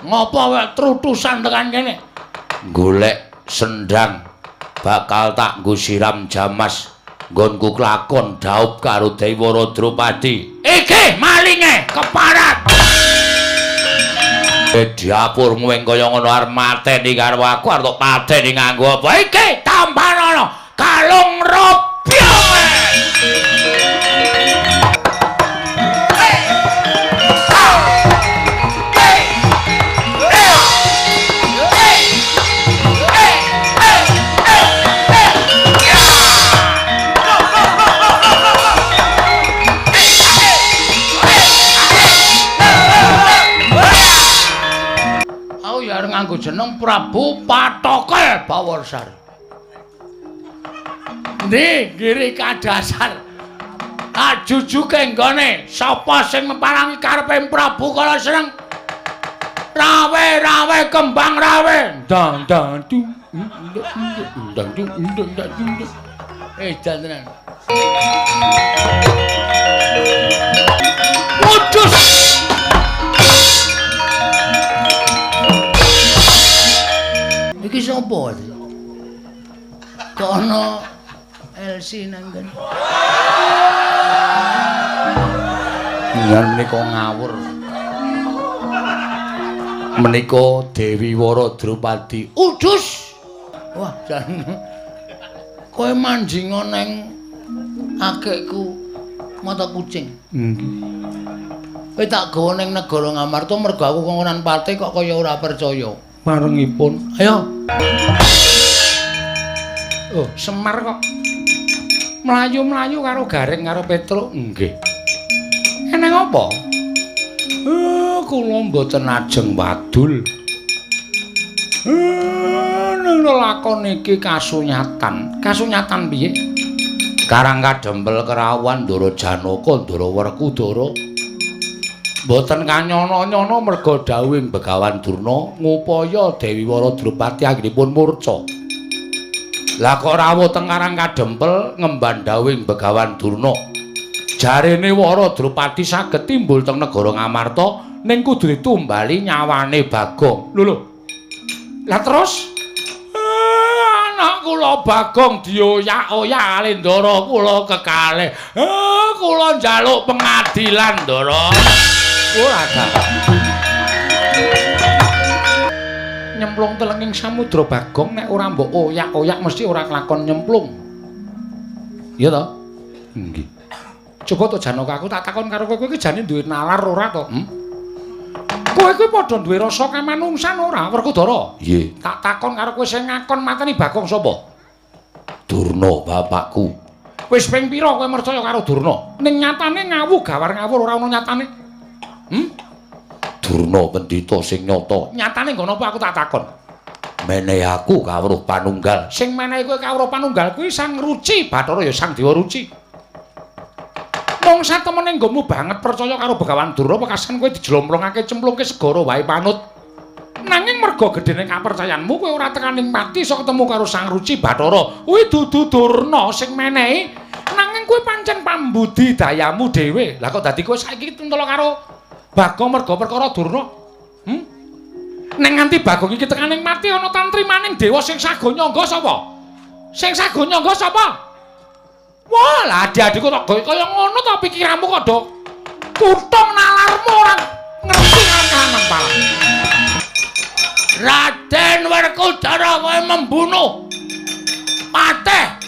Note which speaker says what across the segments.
Speaker 1: Ngopo kowe trutusan tekan kene? Golek sendang bakal tak nggo siram jamas nggonku klakon dhaup karo Dewi Drupadi. Iki malinge keparat. Diapurmu ing kaya ngono arep mateni karo aku arep tok pateni nganggo apa? Iki tampanono kalung robyong. Nganggo jeneng Prabu Pathokel Baworsari. Ndi ngiri kadasar. Ajujuke nggone sapa sing meparangi karepe Prabu kala seneng. Rawe-rawe kembang rawe. Ndang ndang dung ndang dung ndang dung. Edan tenan. Wedhus. Iki sapa iki? Kok ana LC nang kene? Yen menika ngawur. Menika Dewi Wara Drupadi. Udus. Wah, jan. Kowe manjinga neng akekku mata kucing. Nggih. Kowe tak gawa ning negara Ngamarta mergo aku kongkonan pate kok kaya ora percaya. Marengipun. Ayo. Oh, Semar kok mlayu-mlayu karo Gareng karo Petruk. Nggih. Eneng apa? Kula mboten ajeng wadul. Ning lelakon iki kasunyatan. Kasunyatan piye? Karang kadempel kerawuhan Ndara Janaka, Ndara Werkudara. Mboten kanyono-nyono merga dawuhing Begawan Durna ngupaya Dewi Wara Drupadi anggenipun murca. Lah kok rawuh teng Karang Kadempel ngemban dawuhing Begawan Durna. Jarene Wara Drupadi saged timbul teng negara Ngamarta ning kudu ditumbali nyawane Bagong. Lho lho. Lah terus anak kula Bagong dioyak-oyak kali ndara kula kekalih. Kula njaluk pengadilan ndara. Ora ta. Nyemplung telenging samudra Bagong nek ora mbok oyak-oyak mesti ora kelakon nyemplung. Iya to? Nggih. Coba to Janaka aku tak takon karo kowe, kowe iki jane duwe nalar ora to? Hmm? Kowe kuwi padha duwe rasa kamanungsan ora, Werkudara? Nggih. Tak takon karo kowe sing ngakon mateni Bagong sapa? Durna bapakku. Wis ping pira kowe mercaya karo Durna? Ning nyatane ngawu gawar ngawur ora ana nyatane. Hmm? Durna pendhita sing nyata. Nyatane nggon apa aku tak takon? Menehi aku kawruh panunggal. Sing menehi kowe kawruh panunggal kuwi Sang Ruci Bathara ya Sang Dewa Ruci. Mong satemene nggonmu banget percaya karo Begawan Durna pekasan kowe dijlomplongake cemplungke segara wae panut. Nanging merga gedene kapercayanmu kowe ora tekaning pati iso ketemu karo Sang Ruci Bathara. Kuwi dudu Durna sing menehi. Nanging kowe pancen pambudi dayamu dhewe. Lah kok dadi kowe saiki tentala karo Bagong merga perkara Durna? Hmm? Ning nganti Bagong iki tekaning mati ana tantri maning dewa sing sago nyangga sapa? Sing sago nyangga sapa? Wah, lah adik-adikku kok kaya ngono ta pikiranmu kok do kutong nalarmu ora ngerti kanan pala. Raden Werkudara kowe membunuh patih.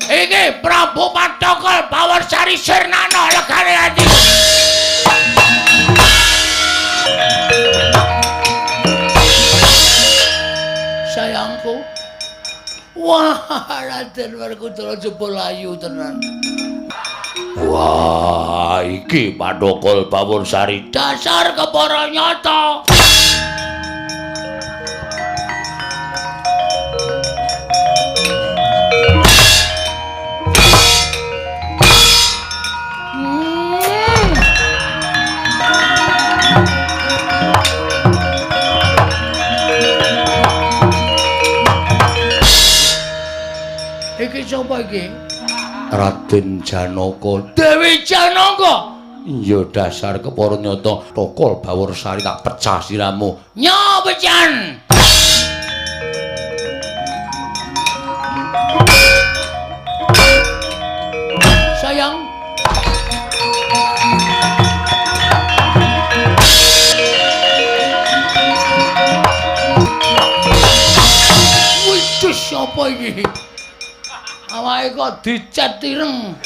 Speaker 1: Iki Prabu Pathokel Baworsari sirnana legane ati. Sayangku. Wah, Raden Werkudara jebul ayu tenan. Wah, iki Pathokel Baworsari dasar kepara nyata. Iki sapa iki? Raden Janaka. Dewi Janaka. Iya dasar kepara nyata Tokol Baworsari tak pecah siramu. Nyo pecan. Sayang. Wih, sapa iki? Awake kok dicet ireng.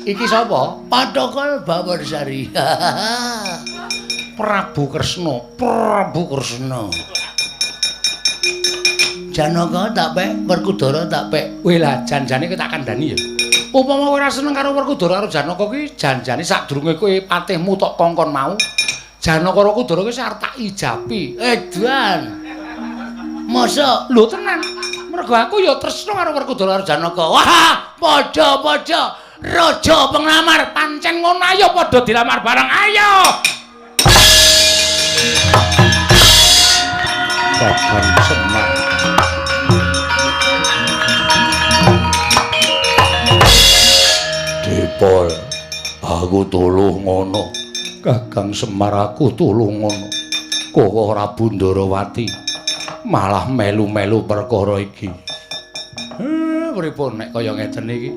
Speaker 1: Iki sapa? Pathokol Baworsari. Prabu Kresna, Prabu Kresna. Janaka tak pek, Werkudara tak pek. Weh lah, janjane kowe tak kandhani ya. Upama kowe ora seneng karo Werkudara karo Janaka kuwi janjane sadurunge kowe patihmu tok kongkon mau, Janaka karo Werkudara kuwi arep tak ijapi. Edan. Mosok lho tenan. Mergo aku ya tresna karo Werkudara karo Janaka. Wah, padha-padha raja penglamar pancen ngono ayo padha dilamar bareng ayo. Kakang Semar. Dipol, aku tuluh ngono. Kakang Semar aku tuluh ngono. Kowe ora Bundharawati malah melu-melu perkara iki. Pripun nek kaya ngeten iki?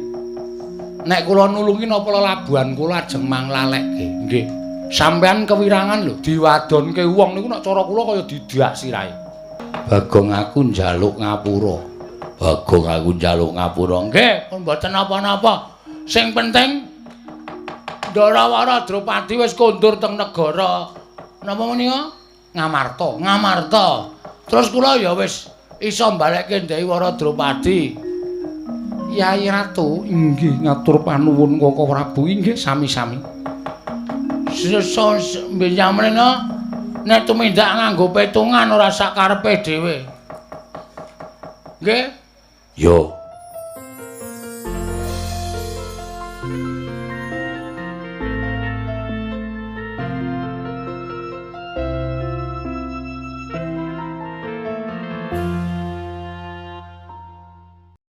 Speaker 1: Nek kula nulungi napa lelabuhan kula ajeng manglalekke? Nggih. Sampeyan kewirangan lho diwadonke wong niku nek cara kula kaya didak sirahe. Bagong aku njaluk ngapura. Bagong aku njaluk ngapura. Nggih, pun mboten napa-napa. Sing penting Ndarawara Drupadi wis kondur teng negara napa menika? Ngamarta, Ngamarta. Terus kula ya wis iso mbalekke Ndewara Drupadi. Yai Ratu inggih ngatur panuwun Koko Prabu inggih sami-sami. Sesa mbenjamrene nek tumindak nganggo petungan ora sak karepe dhewe. Nggih? Yo,